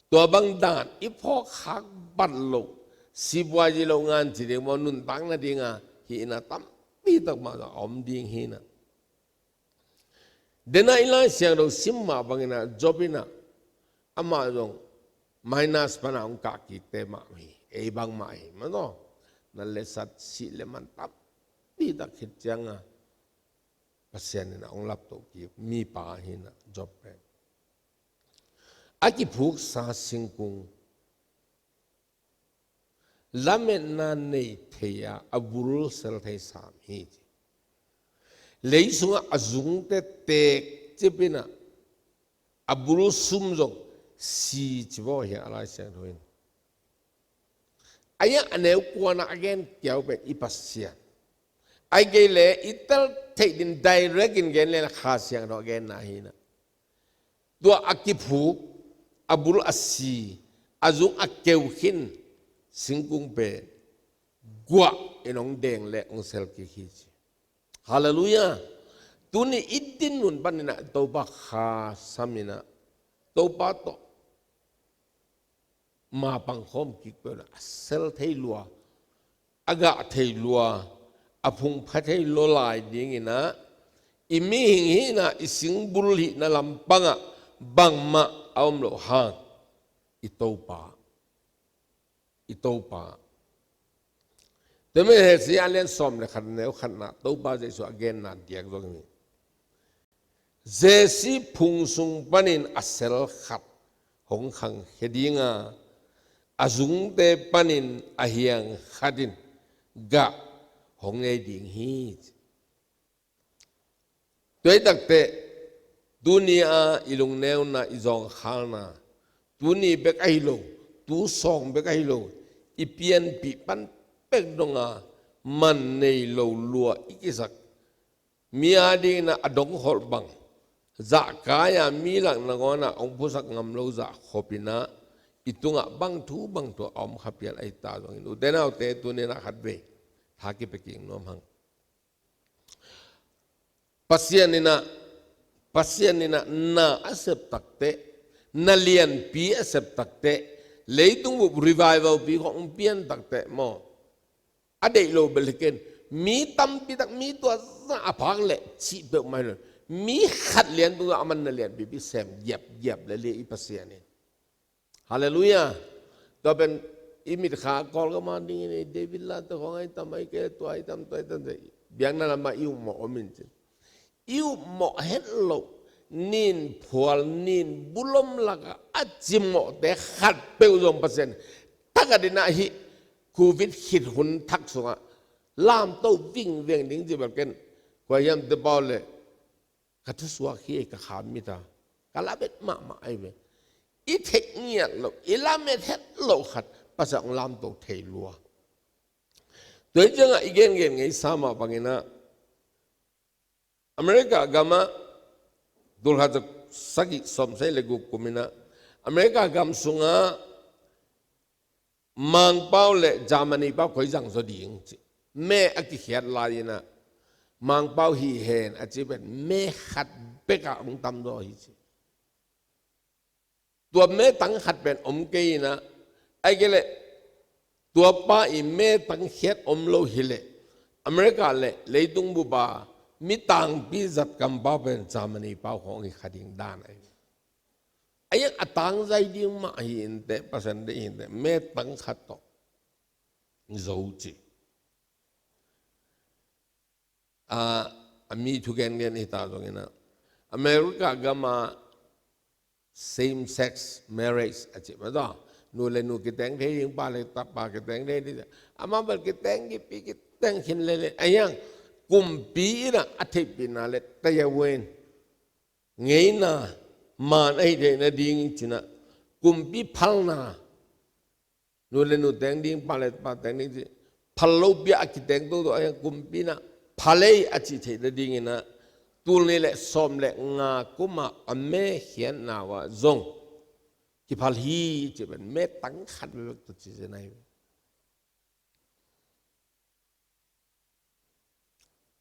Tua bang dan i phawk khak bat loh, sipuai ci loh ngan ci ding maw, nuntak nadinga hih ina tampi tak mah zong a om ding hi ina. Dena i Lai Siangtho sim mah bangina Job ina amah zong minus pana hong kah kikte mah hi, ei bangmah hi mah no. Na letsat sih le man tampi tak khit cianga Pasian ina hong laptoh kik mipa hi ina Job pen. A kiphuksa singkung lametna nei thei a, a bul sel thei sam hi ci. Lei sungah a zungte teek cip ina a bul sum zong si ci baw hi a Lai Siangtho in. Aia a neu kuana a gen kiau pen i Pasian. Ai kei le i tel theih din direct in gen le Kha Siangtho a genna hi ina. Tua a kiphuk, a bul a si, a zung a keu khin singkung pen guah in hong deng le hong sel kik hi ci. Halleluiah. Tuni i din nun pan ina Topa kha sam ina Topa tawh mapang khawm kik peuh ina a sel thei lua, a gah thei lua, a phungpha thei lua lai ding ina i mihing hihna, i singbul hihna lampangah bangmah a om loh hang i Topa, i Topa. Tua mah Hesai a lian sawm le khat neu khatna Topa Jesu a genna diak zong hi. Jesse phung sung panin a sel khat hong khangkhia dinga, a zungte panin a hiang khat in gah hong nei ding hi. Tua hi takteh tuni a i lungneuna, i zawngkhalna, tuni bek ahi lo, tu sawng bek ahi lo, i pianpih pan bek donga man nei lo lua i kisak mi a dingin a dongholh bang, zahkai-a mi lak nangawn a hong phusak ngam lo zah khop ina i tungah bang thu bang thu a om kha pian ahi ta zongin, ute naute, tuni-in a khatvei tha kipia kik nuam hang. Pasian ina, Pasian ina na a sep takteh, na lianpi a sep takteh, leitung bup revival pi khawng pian takteh maw, a deih lo bel hi ken, mi tampi tak, mi tua zah a phak leh cih peuhmah hi lo, mi khat lian tungah aman na lianpipi sem giapgiap lel hi i Pasian in. Halleluiah. Tua pen i mitkha Kawlgam a dingin ei David Late khawng ahi tam, ahi kei leh tua ahi tam, tua ahi tam, biakna lamah i upmawh om in cin. I upmawh het loh, nin phual, nin bulom lakah a cimawhte khatpeuh zong Pasian in, tak a dingin ah hih Covid khit hun thak sungah lamto vingveng ding ci bel ken, kua hiamte pau leh ka thusuak hi ei, ka kha mit a, ka lamet mahmah ahi ve. I theih ngiat loh, i lamet het loh khat Pasian hong lamto thei lua. Tua hi ciangah i gengen ngeisa mah bangin ah, America gamah tulkhat za sagih sawmsagih le guk kum in ah, America gam sungah Mangpau le Germany pau koi zang zaw ding ci, me a kikhiat lai in ah, Mangpau hi hen a ci pen me khat bekah hong tam zaw hi ci. Tua me tang khat pen om kei in ah, ahi kei leh tua pa i me tang khiat om lo hi leh, America le leitung bup a mi tangpi zat kampau pen Germany pau khawng hi kha ding dan ahi. Ahi a tangzai ding mah hi inteh, Pasian deih hi inteh, me tang khat tawh zo ci. A, a mi thugengen hi ta zongin ah, America gam a same sex marriage a cih mah zaw, nu le nu kiteng thei ding, pa le pa kiteng thei ding, amah bel kiteng kipia, kiteng khin lel hi. Ahi hang kumpi in ah a theihpihna le tayawin ngeina man ahi theih nading ci-in ah, kumpi phalna, nu le nu teng ding, pa le pa teng ding ci, phal lopi a kiteng toto, ahi hang kumpi in ah phal ei a cih theih nadingin ah, tul nih le sawm le nga kum a a me khiatna uah zong kiphal hi ci pen, me tang khat bekbek tawh ci zen ahi ve.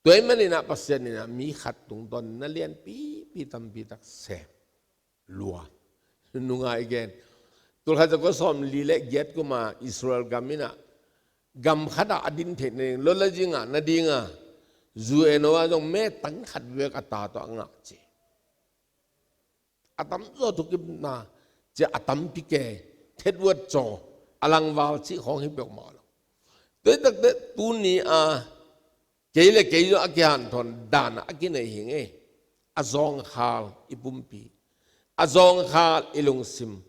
Tua ahih manin ah Pasian in ah mi khat tungtawn na lianpipi tampi tak sem lua. Nunga i gen, Tulkhat zakua sawmli le giat kuma Israel gam inah gam khatah a din theih nading, lotla zingah nadinga zu eno ah zong metang khat vek a ta tawh a ngah ci. A tamzaw thukimna ci a tampi kei, thetvuat caw, a langval cih khawng hi peuhmah lo. Tuaitakte tuni a kei le kei zong a kihanthawn dan a kinei hi ngei. A zawngkhal i pumpi, a zawngkhal i lungsim.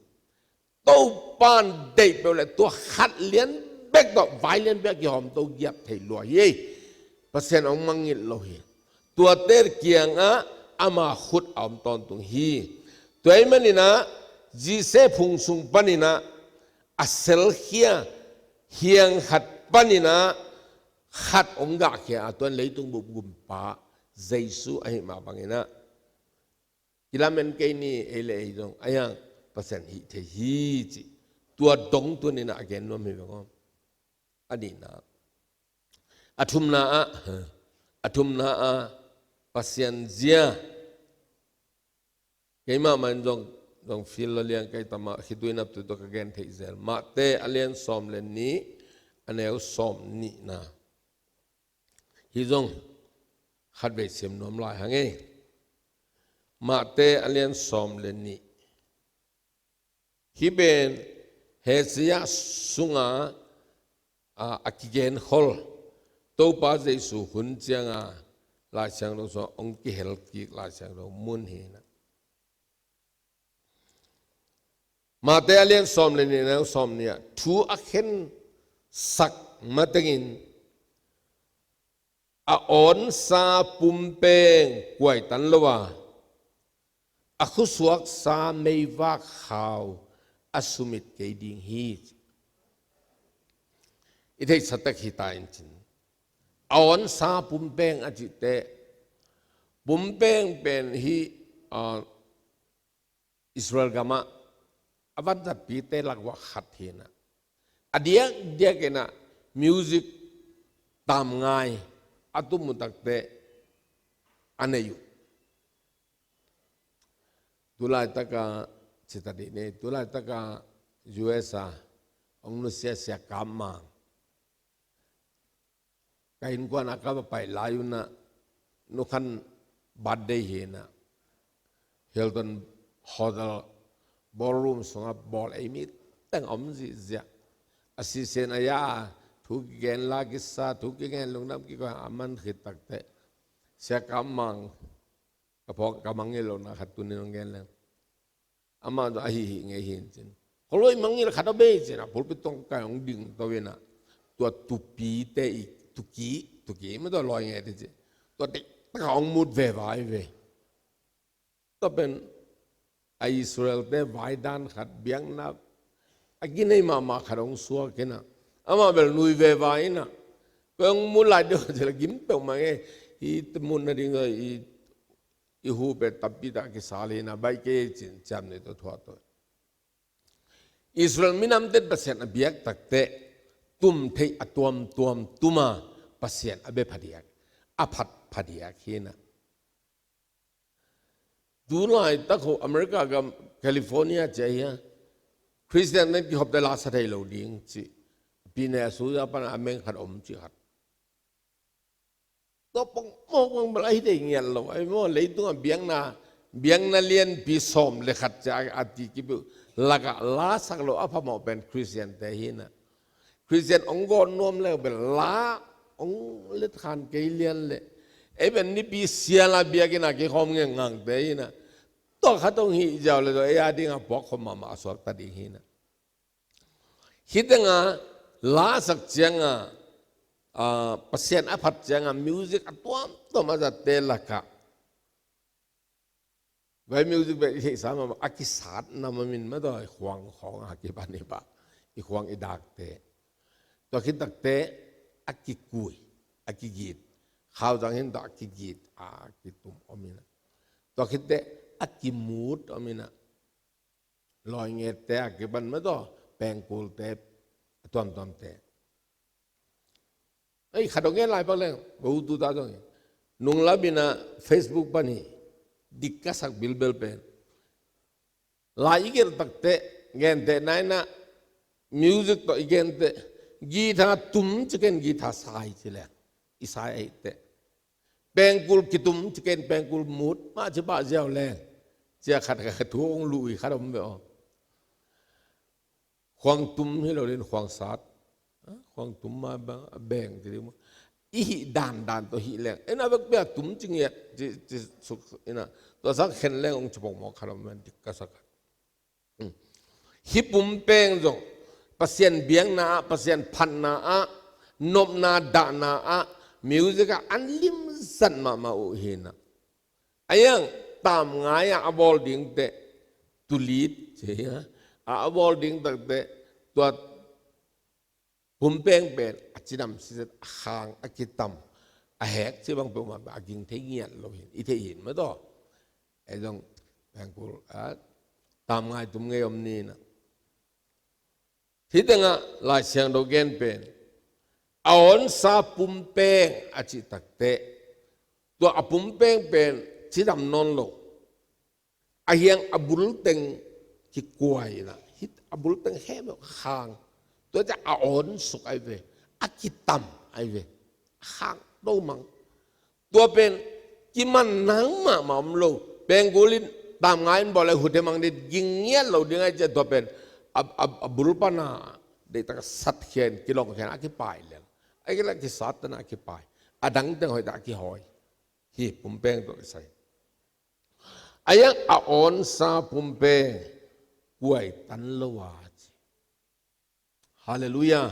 Topa'n deih peuh le tua khat lian bek tawh vai lian bek a kihawm to giap thei lua hi. Pasian hong mangngilh lo hi. Tuate kiangah ama khut a om tawntung hi. Tua ahih maninah Jesse phung sung paninah a selkhia hiang khat paninah khat hong gahkhia a, tuan leitung bup gumpa Jesu ahih mah banginah kilamen kei ni, ei le ei zong a hiang Pasian hih thei hi cih tua dong tuninah a gen nuam hi veng aw. A nihna, a thumna ah, a thumna ah Pasian zia. Keimah mah in zong, zong feel lo liang kei tama khitui naptui tawh ka gen theih zel. Mate a lian sawm le nih, a neu sawm nihna. Hi zong khatvei sim nuam lai hang ei. Mate a lian sawm le nih. Hih pen Hesia sunga a, a kigenkhol Topa Jesu hun cianga Lai Siangtho sungah hong kihel kik Lai Siangtho mun hi na. Mate a lian sawm le nih, neu sawm nih ah thu a khensak matengin a awnsa pumpeng kuaitan lo a, a khusuaksa meivak khau a sumit kei ding hi. I theihsa tek hi ta in cin. A awnsa pumpeng a cihte, pumpeng pen hi, a, Israel gamah a vanzatpite lak uah khat hi na. A diakdiak inah music tamngai a tum uh takte a nei uh. Tulaitaka cita dih ni, tulaitaka U S a hong nusia Sia Kam Mang. Ka innkuan a ka va pai lai un ah, Nu Khan birthday hi na, Hilton Hotel ballroom sungah bawl ei mi teng om zihziah. A sisen a ya, thu kigen la kisa, thu kigen lungdam kikoih a man khit takte, Sia Kam Mang, ka phawk ka mangngilh lohna khat tunin hong gen leng. Amah zong a hih hih ngei hi in cin. Kholoi mangngilh khat a bei cin a pulpit tawng kai hong ding to in ah, tua tupite i, tuki, tuki mah tua lawi ngei te cin. Tua teitak a hong mut veva hi ve. Tua pen a Israel-te vaidan khat biakna a kinei mahmah khat hong suak in ah, amah bel nui veva in ah, koi hong mut lai deuh cin a gim peuhmah ngei. Hih mut nading i i hu pen tampi tak kisal hi na, baih kei cin ciam nei tawh thuah tawh. Israel minamte Pasian a biak takte tum theih a tuamtuam tuma Pasian a bia phadiak, a phat phadiak hi na. Tu laitak ho America gam California ci a hi a, Christian nen kihopte la sa thei lo ding ci. Pi ne a su a pan a meng khat om ci khat. Tua pongmawk bang bel ahi thei ngiat lo, ahi maw, leitungah biakna, biakna lianpi sawm le khat ci a, a ti kip uh lakah la sak lo a phamawh pen Christian-te hi na. Christian hong gawt nuam le bel la hong let khan kei lian le. Ei pen nipi siala biakinn a kikhawm ngengngangte hi na. Tua khat hong hih ziau le tua ei a dingah puak khawm mahmah a suakta ding hi na. Hih tengah la sak ciangah, ah, Pasian a phat ciangah music a tuamtuam a zatte lakah, vai music pen i theihsa mahmah a kisatna mamin mah tua khuang khawng a kipan i pah, i khuang i dakte. Tua khit takte a kikui, a kigit. Khauzang hin tua a kigit a kitum om hi na. Tua khitte a kimut om hi na. Lawingette a kipan mah tawh, pengkulte a tuamtuamte. Ei, khat hong gen lai pak leng, ba utu ta zong hi. Nunglam in ah Facebook pan hi, dik ka sak bilbel pen. Lai i gelh takte, gentehna in ah music tawh i genteh, guitar tum ci ken guitar sai ci leng i sai ahih teh, pengkul kitum ci ken pengkul mut mah ci pah ziau leng, cia khat khat thu hong lui khat om ve aw. Khuang tum hi lo in khuang sat, khuang tum mah bang a beng ci ding maw. I hih dandan tawh hih leng, ei na bek bia tum ci ngiat ci, ci suk ina, tua sak khen leng hong ci pongmawk khat om ven dik ka sak. Hih pumpeng zong Pasian biakna ah, Pasian phatna ah, nopna dahna ah, music ah an limzat mahmah uh hi na. A iang tamngai ah a bawl ding teh, tulit ci a, a bawl ding tak teh, tua pumpeng pen a cidam siset, a khang a kitam, a hek ci bang peuhmah a ging thei ngiat lo hi in, i thei hi in mah tawh. Ei zong pengkul a tamngai tum ngei om ni na. Hih tengah Lai Siangtho gen pen a awnsa pumpeng a cih tak teh, tua a pumpeng pen cidam nawn lo. A hiang a bulteng kikuai na, hih a bulteng khempeuh khang. Tua ciang a awnsuk ai ve, a kitam ai ve, a khang do mang. Tua pen kiman nang mahmah om lo. Pengkul in tamngai in bawl leh huthe mang ding, ging ngiat lo ding ai cia, tua pen a, a, a bul pana deihtak a sat khia in kilong khia in a kipai leng, a kila kisat tana a kipai, a dang teng hoih ta a kihawi. Hih pumpeng tawh kisai. A iang a awnsa pumpeng kuai tan lo a ci. Halleluiah.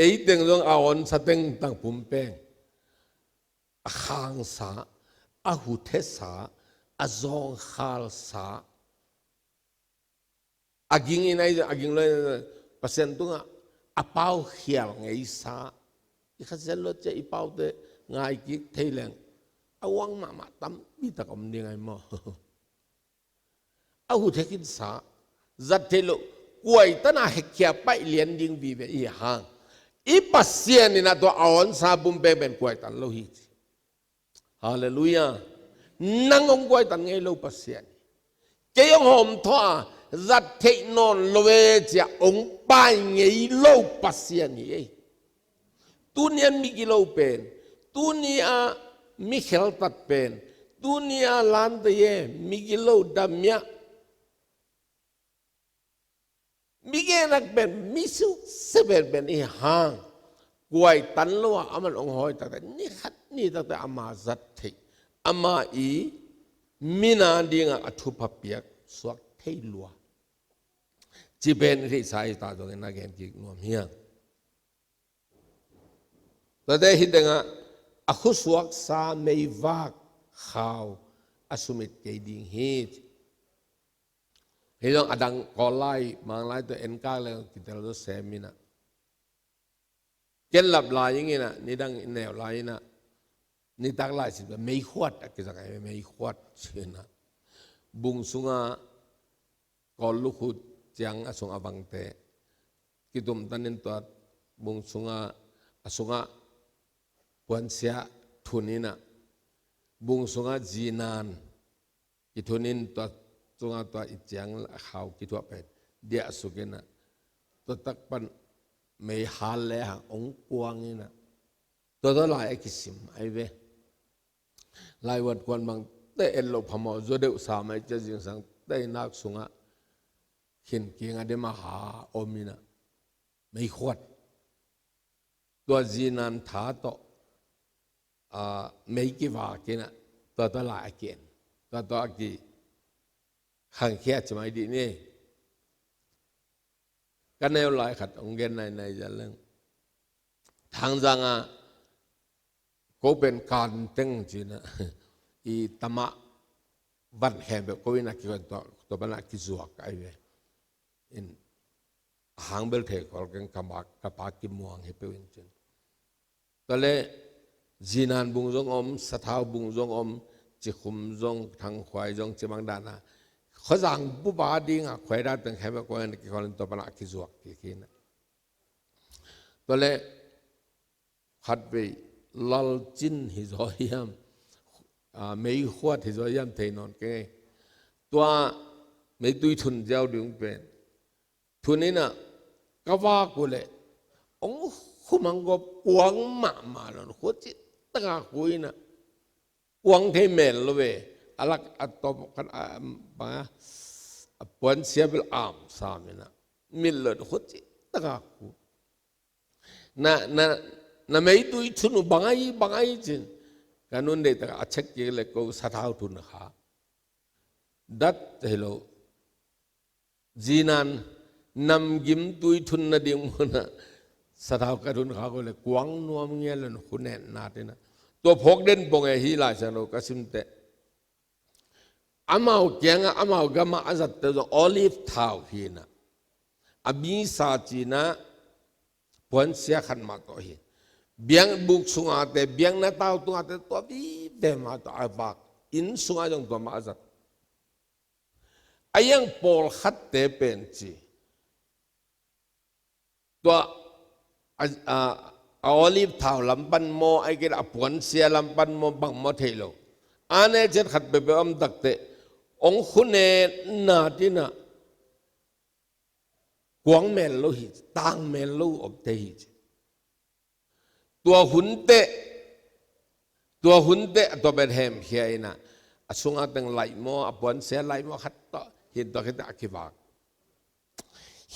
Ei teng zong a awnsa tengtang pumpeng, a khangsa, a huthesa, a zawngkhalsa, a ging in ai, a ging lo in Pasian tungah a pau khial ngeisa. I kha sian lo cia i paute ngai kik thei leng, a uang mahmah tampi tak om ding ai maw. A huthe khinsa, zat theih loh, kuai tana hekkhia paih lian ding vive i hang. I Pasian in a tua a awnsa pumpeng pen kuai tan lo hi ci. Halleluiah. Nang hong kuai tan ngei lo Pasian hi. Kei hong hawm thawh a, zat theih nawn lo e cia hong pai ngei lo Pasian hi ei. Tuni a migilo pen, tuni a mikheltat pen, tuni a lantei e migilo damiah, migenak pen, misukse penpen i hang, kuai tan lo a aman hong hawi takte, ni khat ni takte ama zat theih, ama i mina dingah a thupha piak suak thei lua. Ci pen i theihsa i ta zongin a gen kik nuam hiang. Tate hih tengah a khusuaksa meivak khau a sumit kei ding hi. Hih zong a dang Kawl lai, Mang lai tawh enkak le kitel zaw sem inah, ken lap lai ing inah, nidang i neu lai inah, nitak lai sin meihuat a kizang ai, meihuat ci inah. Bung sungah Kawl lukhut ciang a sung a vangte kitumtanin tua bung sungah, a sungah puansiah thun inah, bung sungah zinan kithunin tua sungah tua i ciang a khau kithuah pen diahsuk inah, tua tak pan meihal le hang hong kuang inah, tua tua lai a kisim ai ve. Laivuan kuan bangte et loh phamawh zaw deuh sam ai cia, zingsang teinak sungah khin kinga dema ha om inah, meihuat, tua zinan tha tawh, a, mei kivak inah, tua tua lai a ki-en, tua tua a kikhangkhia ci mai dih ni. Ka neu lai khat hong gen nainai zia leng, Thangzang ah ko pen kan teng ci inah, i tamah van khempeuh ko inah kikon tua, tua panah kizuak ai ve. In a hang bel thei kol keng, ka mak, ka pa kimuang hi peuh in cin. Tua le zinan bung zong om, sathau bung zong om, cikhum zong, thangkhuai zong, cimang dana, khuazang bupa dinga khuai dan teng khempeuh ko inah kikol in tua panah kizuak kik inah. Tua le khatvei lalcin hi zaw hiam, a, meihuat hi zaw hiam thei nawn keng ei. Tua meitui thun ziau ding pen thun inah ka vak uh leh ong khumang gawp kuang mahmah lo, khuacih taka khu inah kuang thei mel lo ve. A lak a tawp khat a, bang a, a puansia bel am sam inah mit lo, khuacih taka khu. Na, na, na meitui thun uh bang ai, bang ai cin. Ka nun deih taka a check kik leh ko sathau thun kha dat thei lo. Zinan namgim tui thun nading munah sathau ka thun kha ko leh kuang nuam ngial lo, khu nen nat inah. Tua phawk den pong e, hih Lai Siangtho ka sim teh. Amau kiangah, amau gamah a zatte zong olive thau hi inah, a misa ci inah puansia khat mah tawh hi. Biakbuk sungate, biakna tau tungate tua vive mah tawh a vak. Inn sungah zong tua mah a zat. A iang pawlkhatte pen ci, tua a, a, a olive thau lam pan maw, ai kei a puansia lam pan maw, bang maw thei lo. A ne ciat khat peuhpeuh om takteh ong khu nen nat inah kuang mel lo hi, tang mel lo om thei hi ci. Tua hun teh, tua hun teh a tua pen hemkhia inah, a sunga teng laih maw, a puansia laih maw khat tawh hi, tua khit teh a kivak.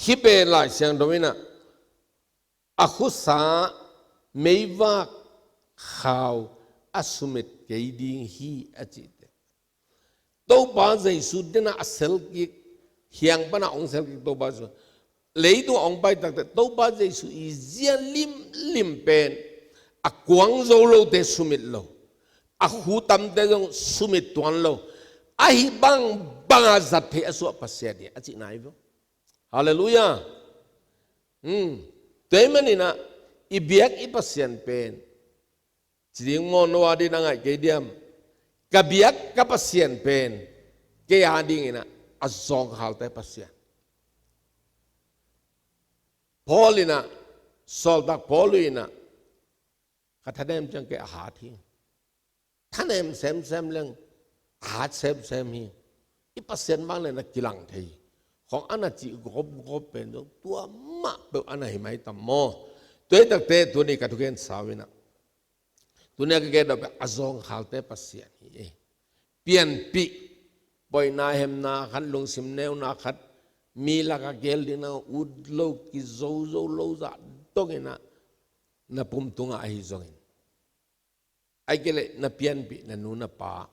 Hih pen Lai Siangtho inah a khusa meivak khau a sumit kei ding hi a cih teh. Topa Jesu dena a selkik, hiang pana ong selkik Topa Jesu. Leitung ong pai takteh Topa Jesu i zia limlim pen a kuang zo lote sumit lo, a khu tamte zong sumit tuan lo, ahi bangbang a zat thei a suah Pasian hi a cihna hi vo. Halleluiah. Hmm. Tua ahih maninah i biak i Pasian pen ci ding maw, no a ding a ngaih kei diam? Ka biak ka Pasian pen kei a dinginah a zawngkhalte Pasian. Paul inah, sawltak Paul inah, ka thanem ciang kei a hat hi. Thanem semsem leng a hat semsem hi. I Pasian bang le na kilang thei hi. Khong a na cih gawpgawp pen zong tua mah peuh a na hi mai tam maw? Tua hi takte tuni ka thugen sau inah, tuni a ka gen dawh pen a zawngkhalte Pasian hi. Pianpih, poina hemna khat, lungsim neuna khat, mi laka gel dingna ut lo, kizo zo lo zah donginah, na pum tungah ahi zongin, ai kei leh na pianpih na nu na pa.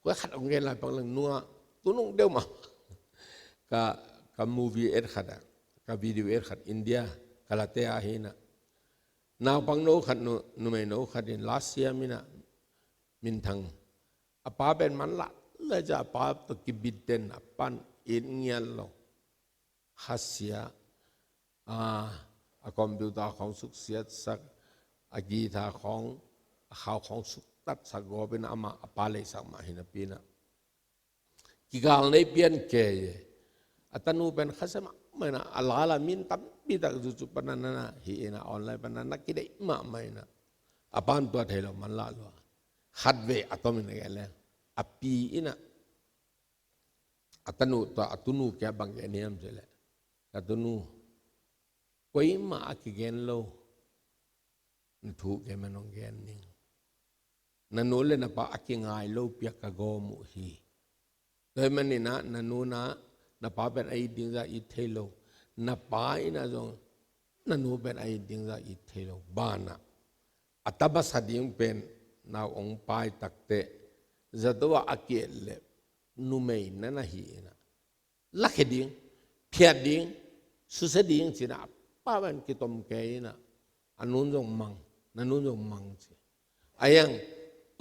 Kua khat ong gen lai pang lang nua, tunung deuh mah. Ka, ka movie et khat ah, ka video et khat India, Kalate ah hinah. Naupang no khat, nu, numei no khat in last year minah, minthang. A pa pen man lah, lai ca a pa tawh kibit den, a pan it ngial lo. Khasia, a, a computer khawng suksiatsak, a guitar khawng, a khau khawng suktatsak gawpin amah a pa leisak mah hinapinah. Kigal nei pian kei e. A tanu pen khasia mahmah inah, a lala min tampitak zucu pananana hi inah, online panana kideih mahmah inah. A pan tua thei lo man lah lua. Khatvei a tomin a gen leng, a pi inah, a tanu tua, a tunu kia bang gen hiam cih leh, ka tunu, koimah a kigen lo na thu kei man hong gen ning. Na nu le na pa a kingai lo piak ka gawm uh hi. Tua hi maninah na nu na, na pa pen a it ding zah it thei lo. Na pa inah zong na nu pen a it ding zah it thei lo. Banah a tabasa ding pen nau ong pai takteh, zato ah a ki-et leh numei na na hi inah, lakhia ding, phiat ding, susia ding cinah a pa pen kitom kei inah, a nun zong mang, na nun zong mang ci. A hiang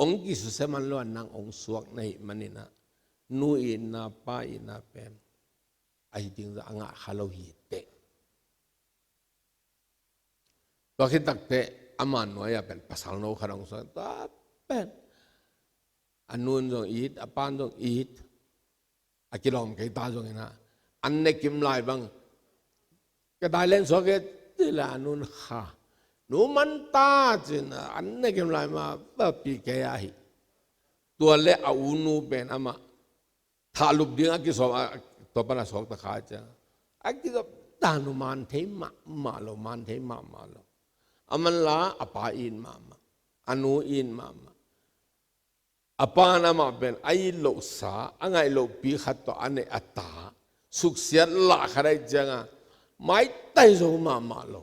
ong kisusia man lo a nang ong suak na hih maninah, nu itna pa itna pen a hi ding zah a ngah kha lo hi teh. Tua khit takteh ama nuai-ah pen pasal no khat hong suak, tua pen a nun zong it, a pan zong it, a kilawm kei ta zong inah, an ne kim lai bang, ka dai len suak e, ci leh a nun kha, nu man ta cin, an ne kim lai mah, ba pi kei ahi. Tua leh a u nu pen amah thahlup ding a kisawm a, tua pan a sawk ta kha ciang a kizop dan uh man thei mahmah lo, man thei mahmah lo. A manla a pa it mahmah, a nu it mahmah. A pa in amah pen a it lohsa, a ngaih lohpi khat tawh a neih a ta suksiat lah kha dai cianga maitai zo mahmah lo.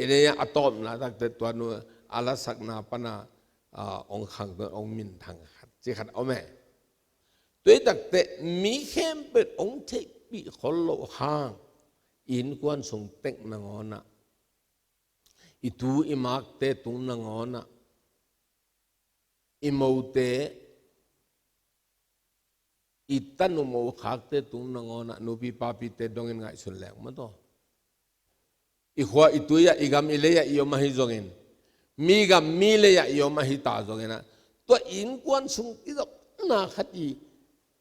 I nei a tawpna takte tua nu a lasakna pana, a, ong khang tua ong minthang khat ci khat om e. Tua i takte mi khempeuh ong theihpih khol loh hang i innkuan sung tek nangawnah, i tu i makte tung nangawnah, i mote, i tanu mokhakte tung nangawnah nupi papite dongin ngaihsun leng maw taw. I khua i tui ah, i gam i lei ah i om ahi zongin, mi gam mi lei ah i om ahi ta zongin ah, tua innkuan sung i zopna khat i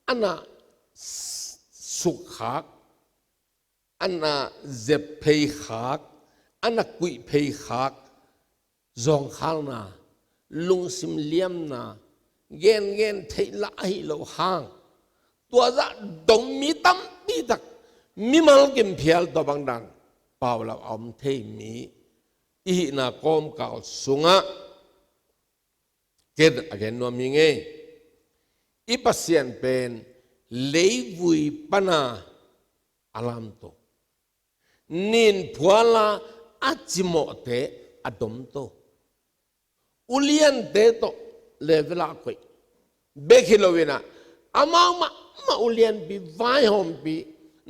a na sukkhak, a na zep pheikhak, a na kuih pheikhak zawngkhalna, lungsim liamna, gengen theih lah ahi lo hang, tua zah dong mi tampi tak mimal kimphial tua bang dan pau lau a om thei mi i hihna kawmkal sungah ken a gen nuam hi ngei. I Pasian pen leivui pana a lamto, nin phuala a cimawhte a domto, uliante tawh level ah koih bek hi loinah, amau mahmah ulianpi vaihawmpi,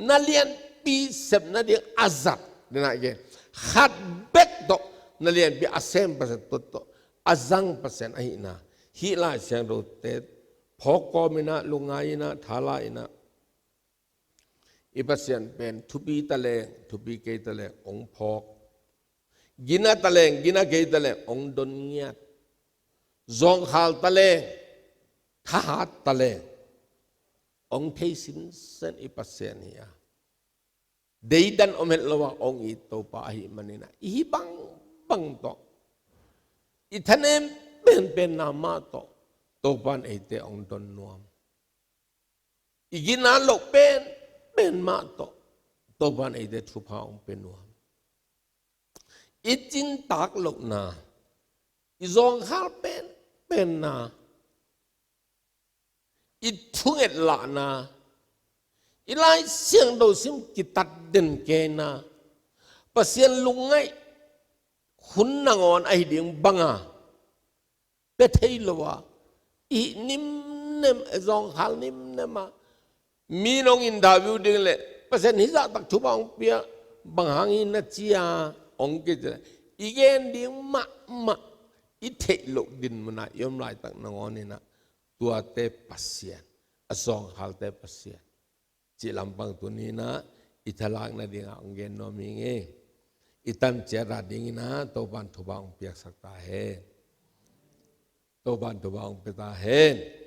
na lianpi sepna ding a zat dinah gen khat bek tawh na lianpi a sem Pasian tua tawh a zang Pasian ahihna hih Lai Siangthote phawk kawminah, lungngai inah, thala inah, i Pasian pen thupi taleng, thupi kei taleng ong phawk, gina taleng, gina kei taleng ong don ngiat, zawngkhal taleng, thahat taleng ong thei sinsen i Pasian hi a, deidan om het lo a ong it Topa ahi maninah, i hi bangbang tawh, i thanem penpenna mah tawh Topa in eite ong don nuam. I gina loh penpen mah tawh Topa in eite thupha ong pe nuam. I cintak lohna, i zawngkhal penpenna, i thunget lahna, i Lai Siangtho sim kitat den keina, Pasian lungngaih hun nangawn ahi ding banga pe thei lo a, i nimnem, zawngkhal nimnem a, mi nong interview ding le Pasian hih zahtak thupha ong pia, bang hang hi na ci a ong kici le, i gen ding mahmah i theih loh din munah i om laitak nangawn inah, tuate Pasian, a zawngkhalte Pasian cih lampang tuninah i thalak nadingah ong gen nuam hi ngei. I tan ciat a dinginah Topan thupha ong piaksak ta hen. Topan thupha ong pia ta hen.